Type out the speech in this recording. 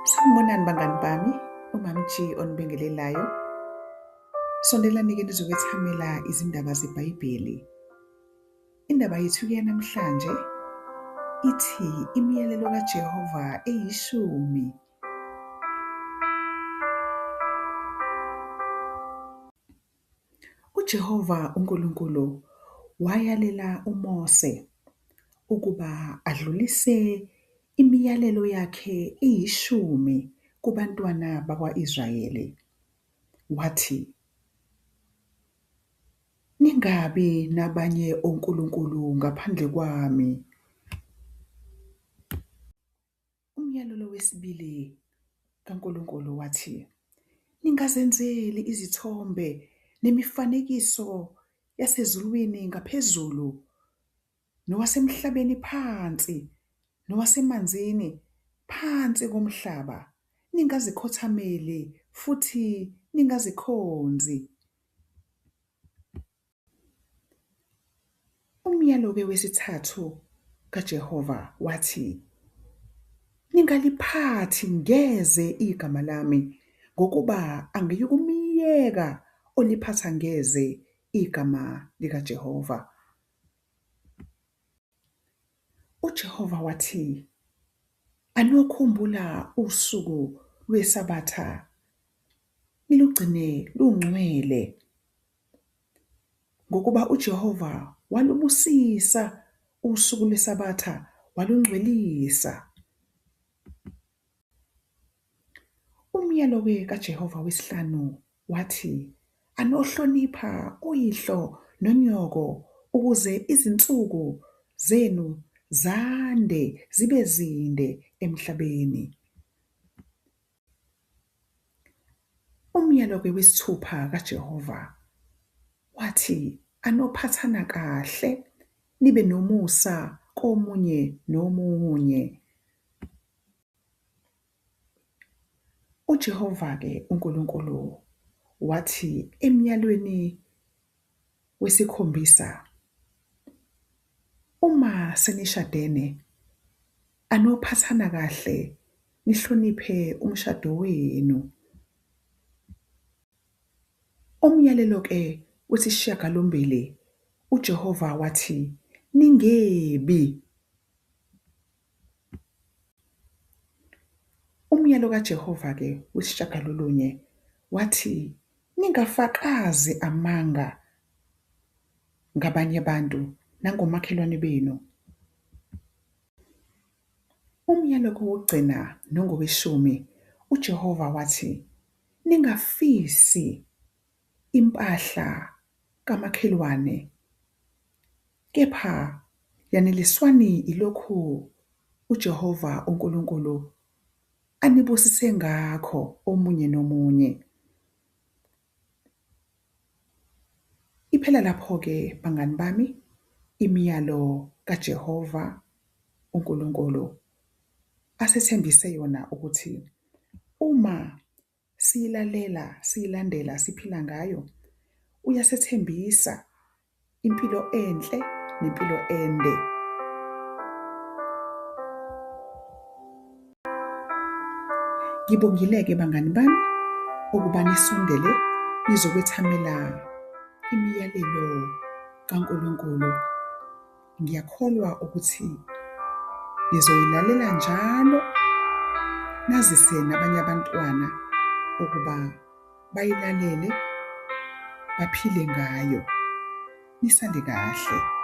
Sanibonani bangani bami, uMam G onibingelelayo. Sondelani-ke nizokwethamela izindaba zeBhayibheli. Indaba yethu-ke yanamhlanje ithi imiyalelo kaJehova eyishumi. UJehova uNkulunkulu wayalela uMose ukuba adlulise imiyalelo yakhe eyishumi kubantwana bakwa-Israyeli. Wathi, ningabi nabanye onkulunkulu ngaphandle kwami. Umyalelo wesibili kaNkulunkulu wathi, ningazenzeli izithombe nemifanekiso yasezulwini ngaphezulu, nowasemhlabeni phansi, nowasemanzini phansi komhlaba. Ningazikhothameli futhi ningazikhonzi. Umyalo-ke wesithathu kaJehova wathi, ningaliphathi ngeze igama lami, ngokuba angiyikumyeka oliphatha ngeze igama likaJehova. UJehova wathi, anokhumbula usuku lweSabatha nilugcine lungcwele, ngokuba uJehova walubusisa usuku lweSabatha walungcwelisa. Umyalo-ke kaJehova wesihlanu wathi, anohlonipha uyihlo nonyoko ukuze izinsuku zenu zande zibe zinde emhlabeni. Umyalo-ke wesithupha kaJehova wathi, anophathana kahle nibe nomusa komunye nomunye. UJehova-ke uNkulunkulu wathi emyalweni wesikhombisa, uma senishadene anophathana kahle nihloniphe umshado wenu. Umyalelo-ke wesishiyagalombili uJehova wathi, ningebi. Umyalo kaJehova-ke wesishiyagalolunye wathi, ningafakazi amanga ngabanye abantu nangomakhelwane benu. Umyalo wokugcina nongoweshumi uJehova wathi, ningafisi impahla kamakhelwane, kepha yaneliswani ilokhu uJehova uNkulunkulu anibusise ngakho omunye nomunye. Iphela lapho-ke bangani bami imiyalo kaJehova uNkulunkulu asethembise yona ukuthi uma siyilalela siyilandela siphila ngayo uyasethembisa impilo enhle nempilo ende. Ngibongile-ke bangani bami ukuba nisondele nizokwethamela imiyalelo kaNkulunkulu. Ngiyakholwa ukuthi nizoyilalela njalo nazise nabanye abantwana ukuba bayilalele baphile ngayo. Nisale kahle.